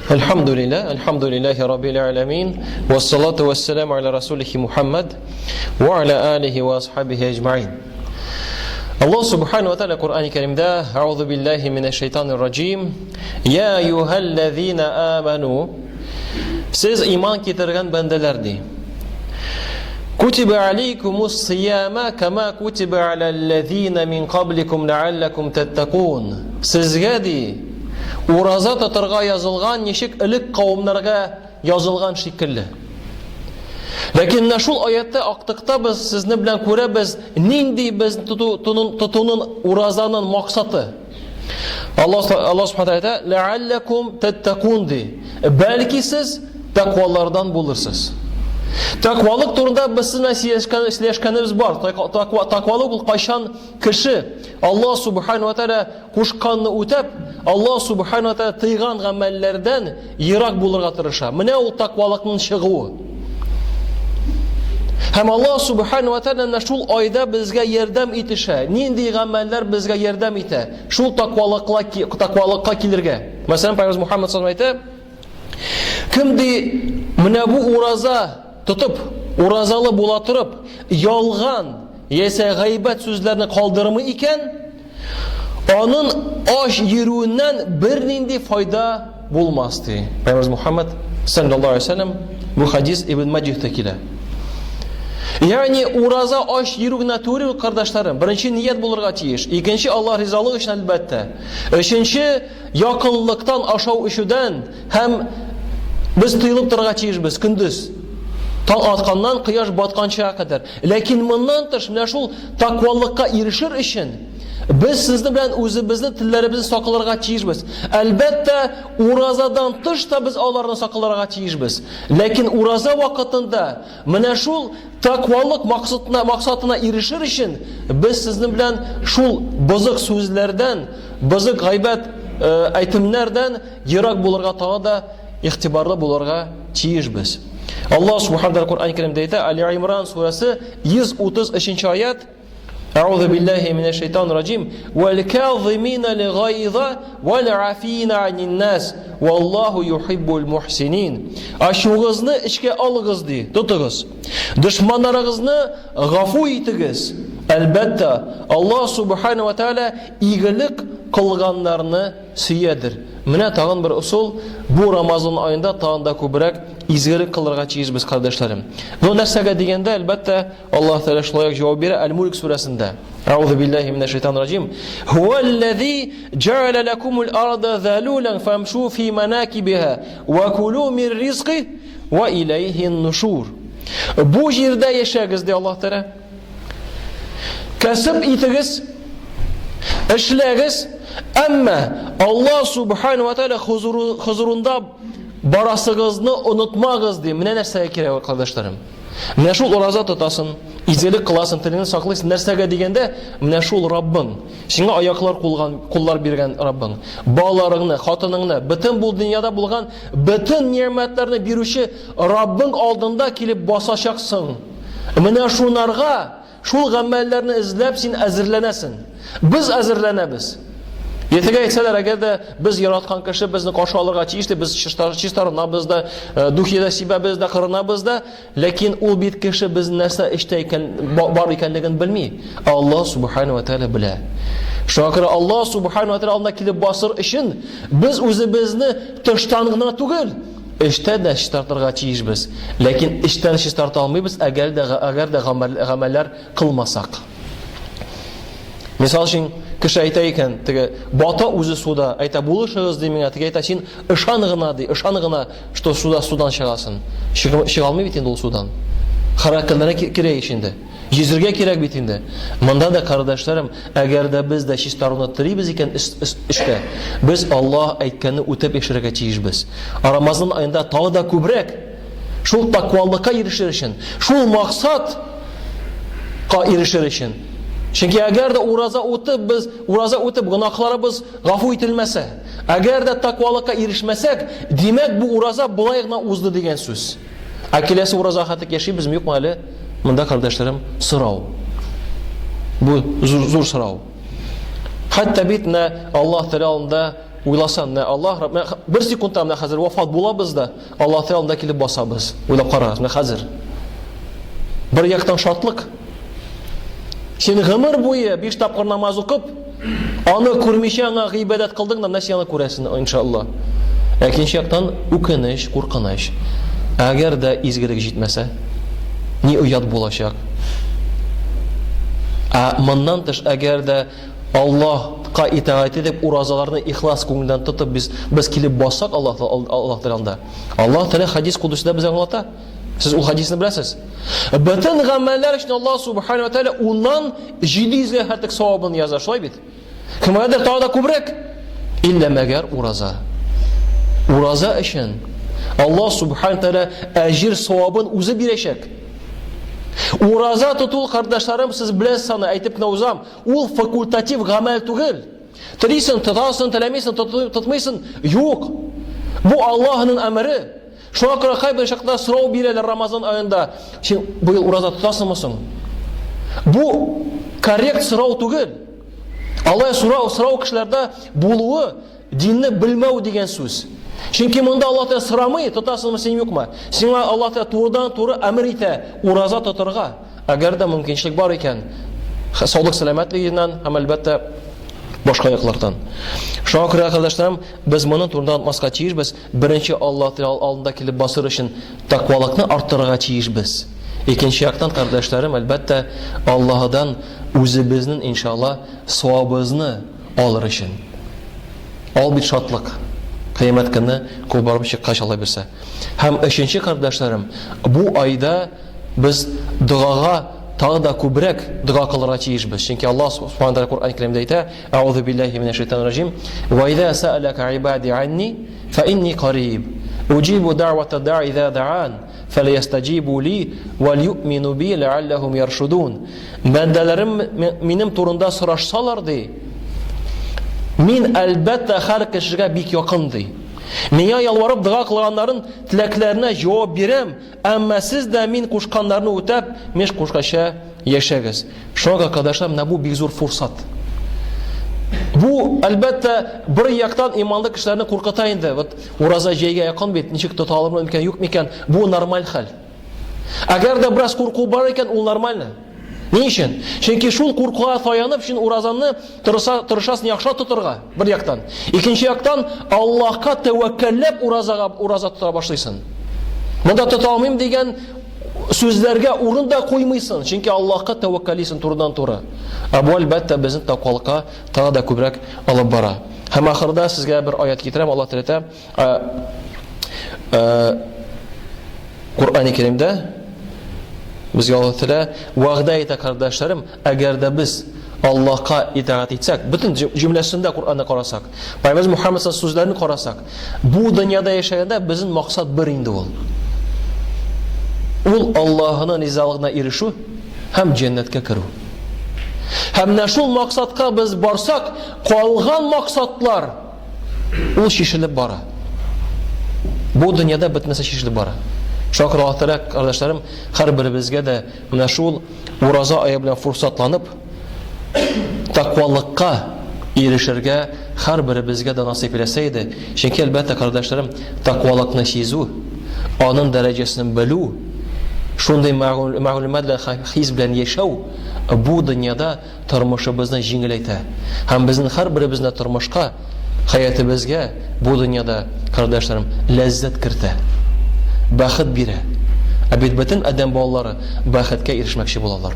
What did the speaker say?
Әлхәмдүлилләһ, әлхәмдүлилләһи раббил аламин, вассалату вассаламу аля расулихи Мухаммад ва аля алихи ва асхабихи әҗмаин. Аллаһ субхану ва тааля Коръәни Кәримдә: "Аузу биллаһи минәш шайтанир раҗим. Я айюһаллазина аману" Сез иман китергән бәндәләр ди. Кутиба алейкумус сияма кама кутиба алаллазина мин кабликум лааллакум таттакун. Сезгә ди ураза тотарга язылган ничек элек кавымнарга язылган шикелле. Ләкин менә шул аятта актыкта без сезне белән күрәбез, нинди без тотунын уразаның максаты. Аллаһ Аллаһ Субхану әйтә, "Ләаллакум таттакун" ди. Бәлки сез тәкъвалардан булырсыз. Тәкъвалык турында без сезнең сөйләшкәнебез бар. Тәкъвалык ул кайчан кеше Аллаһ Субхану ва Тааля кушканны үтәп, Аллаһ Субхану ва Тааля тыйган гамәлләрдән ерак булырга тырыша. Менә ул тәкъвалыкның чыгуы. Һәм Аллаһ Субхану ва Тааля менә шул айда безгә ярдәм итешә. Нинди гамәлләр безгә ярдәм итә? Шул тәкъвалыкка тәкъвалыкка килергә. Мәсәлән, Пәйгамбер Мухаммад саллаллаху әйтә, кем ди менә бу ураза тотып, уразалы була торып, ялган яисә гайбәт сүзләрне калдырмый икән, Анын ач йөрүеннән бернинди файда булмас ди. Пәйгамбер Мухаммад саллаллаһу алейһи вәсәлләм бу хадис Ибн Маҗихта килә. Ягъни ураза ач йөрү генә түгел, кардәшләрем. Беренче ният булырга тиеш. Икенче Аллаһ ризалыгы өчен әлбәттә. Өченче якынлыктан ашау эчүдән һәм без тыелып торырга тиешбез көндез. Таң атканнан кояш батканчыга кадәр. Ләкин моннан тыш менә шул таквалыкка ирешер өчен без сезне белән үзебезне телләребезне сакларга тиешбез. Әлбәттә, уразадан тыш та без аларны сакларга тиешбез. Ләкин ураза вакытында менә шул таквалык максатына, максатына ирешер өчен без сезнең белән шул бозык сүзләрдән, бозык гайбәт э, әйтемнәрдән ерак булырга тагы да игътибарлы булырга тиешбез. Аллаһ Субхану ва Коръән Кәримдә әйтә, Али Имран сүрәсе 133 аят. Әгъузу биллаһи минәш шайтанир раҗим. Вал казимина лигайза вал афина анин нас. Валлаһу юхиббул мухсинин. Ачуыгызны эчкә алыгыз ди, тотыгыз. Дошманнарыгызны гафу итегез. Әлбәттә, Аллаһ Субхану ва Тааля игелек кылганнарны сөядер. Менә тагын бер ысул, бу Рамазан аенда тагын да күбрәк изгелек кылырга тиешбез, кардәшләрем. Бу нәрсәгә дигәндә, әлбәттә, Аллаһ Тәгалә шулай ук җавап бирә Әл-Мульк сүрәсендә. Аузу биллаһи минәш шайтанир раҗим. Хуаллази җәгәлә ләкумул арда залулан фамшу фи манакибиха ва кулу мин ризқи ва иләйһин нушур. Бу җирдә яшәгез, ди Аллаһ Тәгалә. Кәсеп итегез, эшләгез, әмма Аллаһ субхану ва тааля хузурында барасыгызны онытмагыз ди. Менә нәрсәгә кирәк, кардәшләрем. Менә шул ураза тотасың, изгелек кыласың, телеңне саклыйсың. Нәрсәгә дигәндә, менә шул Раббың, сиңа аяклар кулган, куллар биргән Раббың, балаларыңны, хатыныңны, бөтен бу дөньяда булган бөтен нигъмәтләрне бирүче Раббың алдында килеп басачаксың. Менә шунарга, шул гамәлләрне эзләп син әзерләнәсең. Без әзерләнәбез. Ертегә әйтсәләр, әгәр дә без яраткан кеше безне каршы алырга тиеш дип, без чистарынабыз да, э, духи да сибәбез дә, кырынабыз да, ләкин ул бит кеше без нәрсә эштә икән, бар икәнлеген белми. Аллаһ субхану ва тааля белә. Шуңа күрә Аллаһ субхану ва тааля алдына килеп басыр өчен без үзебезне тыштан гына түгел, Эштә дә чистартырга тиешбез. Ләкин эштән чистарта алмыйбыз, әгәр дә әгәр дә гамәлләр кылмасак. Мисал өчен, кеше әйтә икән, теге бата үзе суда, әйтә, булышыгыз ди миңа, теге әйтә, син ышан гына ди, ышан гына, что суда судан чыгасың. Чыга алмый бит инде ул судан. Хәрәкәтләргә кирәк ич инде. Йөзергә кирәк бит инде. Монда да, кардәшләрем, әгәр дә без дә чистаруны телибез икән эштә, без Аллаһ әйткәнне үтәп яшәргә тиешбез. Рамазан аенда тагы да күбрәк шул таквалыкка ирешер өчен, шул максат ка ирешер өчен. Чөнки әгәр дә ураза үтеп без ураза үтеп гөнаһларыбыз гафу ителмәсә, әгәр дә таквалыкка ирешмәсәк, димәк бу ураза болай гына узды дигән сүз. Ә киләсе ураза хәтлек яшибезме, юкмы әле? Монда, кардәшләрем, сорау. Бу зур, зур сорау. Хәтта бит менә Аллаһ Тәгалә алдында Уйласаң, менә Аллаһ Рабб, менә бер секундта менә хәзер вафат булабыз да, Аллаһ Тәгалә алдында килеп басабыз. Уйлап карагыз, менә хәзер. Бер яктан шатлык. Син гомер буе биш тапкыр намаз укып, аны күрмичә аңа гыйбадәт кылдың да, менә син аны күрәсең, иншалла. Икенче яктан үкенеч, куркыныч. Әгәр дә изгелек җитмәсә, ни оят булачак. Ә моннан тыш, әгәр дә Аллаһка итагать итеп, уразаларны ихлас күңелдән тотып без без килеп бассак Аллаһ Аллаһ Тәгалә Аллаһ Тәгалә хадис кудусында безгә аңлата. Сез ул хадисны беләсез. Бөтен гамәлләр өчен Аллаһ субхана ва тәгалә уннан 700 гә хәтлек савабын яза, шулай бит? Кемгәдер тагы да күбрәк. Иллә мәгәр ураза. Ураза өчен Аллаһ субхана тәгалә әҗир савабын үзе бирәчәк. Ураза тоту, кардәшләрем, сез беләсез аны, әйтеп кенә узам. Ул факультатив гамәл түгел. Телисең, тотасың, теләмисең, тотмыйсың. Юк. Бу Аллаһның әмере. Шуңа күрә кайбер чакта сорау бирәләр Рамазан аенда. Син быел ураза тотасыңмы соң? Бу коррект сорау түгел. Алай сорау, сорау кешеләрдә булуы динне белмәү дигән сүз. Чөнки монда Аллаһ Тәгалә сорамый, тотасыңмы син юкмы? Сиңа Аллаһ Тәгалә турыдан-туры әмер итә ураза тотырга. Әгәр дә мөмкинчелек бар икән, саулык сәламәтлегеннән һәм әлбәттә башка яклардан. Шуңа күрә, кардәшләрем, без моны турында онытмаска тиешбез. Беренче Аллаһ Тәгалә алдында килеп басыр өчен тәкъвалыкны арттырырга тиешбез. Икенче яктан, кардәшләрем, әлбәттә, Аллаһыдан үзебезнең, иншалла, савабызны алыр өчен. Ал бит шатлык. Кыямәт көне кул барып чыккач Алла бирсә. Һәм өченче, кардәшләрем, бу айда без догага тагы да күбрәк дога кылырга тиешбез. Чөнки Аллаһ субхана тәгалә Коръән Кәримдә әйтә: "Әгъузу биллаһи минәш шайтанир раҗим. Ва иза сәаләка ибади анни, фа инни кариб. Уҗибу дәгъвата да'i иза даан, фәлиястаҗибу ли вал юъмину би ләалләһум яршудун." Бәндәләрем минем турында сорашсалар ди, мин әлбәттә һәр кешегә бик якын ди. Миңа ялварып дога кылганнарын теләкләренә җавап бирәм, Әмма сез дә мин кушканнарны үтәп, мин кушканча яшәгез. Шуңа кардәшләр, менә бу бик зур фурсат. Бу, әлбәттә, бер яктан иманлы кешеләрне куркыта инде. Вот ураза җәйгә якын бит, ничек тота алырмын микән, юк микән? Бу нормаль хәл. Әгәр дә бераз курку бар икән, ул нормально. Ни өчен? Чөнки шул куркуга таянып, син уразаны тырыша, тырышасың яхшы тотырга, бер яктан. Икенче яктан, Аллаһка тәвәккәлләп уразага ураза тота башлыйсың. Монда тота алмыйм дигән сүзләргә урын да куймыйсың, чөнки Аллаһка тәвәккәлисең турыдан-туры. Ә бу әлбәттә безне тәкъвалыкка тагы да күбрәк алып бара. Һәм ахырда сезгә бер аят китерәм, Аллаһ теләсә, Коръәни Кәримдә безгә Аллаһ Тәгалә вәгъдә итә, кардәшләрем, әгәр дә без Аллаһка итагать итсәк, бөтен җөмләсендә Коръәнне карасак, Пәйгамбәребез Мухаммад сүзләрен карасак, бу дөньяда яшәгәндә безнең максат бер инде ул. Ул Аллаһының ризалыгына ирешү һәм җәннәткә керү. Һәм менә шул максатка без барсак, калган максатлар Ул чишелеп бара. Бу дөньяда бөтен нәрсә чишелеп бара. Шуңа күрә Аллаһ Тәгалә, кардәшләрем, һәрберебезгә дә менә шул ураза ае белән фурсатланып, тәкъвалыкка ирешергә һәрберебезгә дә насыйп итсә иде. Чөнки, әлбәттә, кардәшләрем, тәкъвалыкны сизү, аның дәрәҗәсен белү, шундый мәгълүмат белән хис белән яшәү бу дөньяда тормышыбызны җиңеләйтә һәм безнең һәрберебезне тормышка, хәятебезгә бу дөньяда, кардәшләрем, ләззәт кертә, бәхет бирә. Ә бит бөтен адәм балалары бәхеткә ирешмәкче булалар.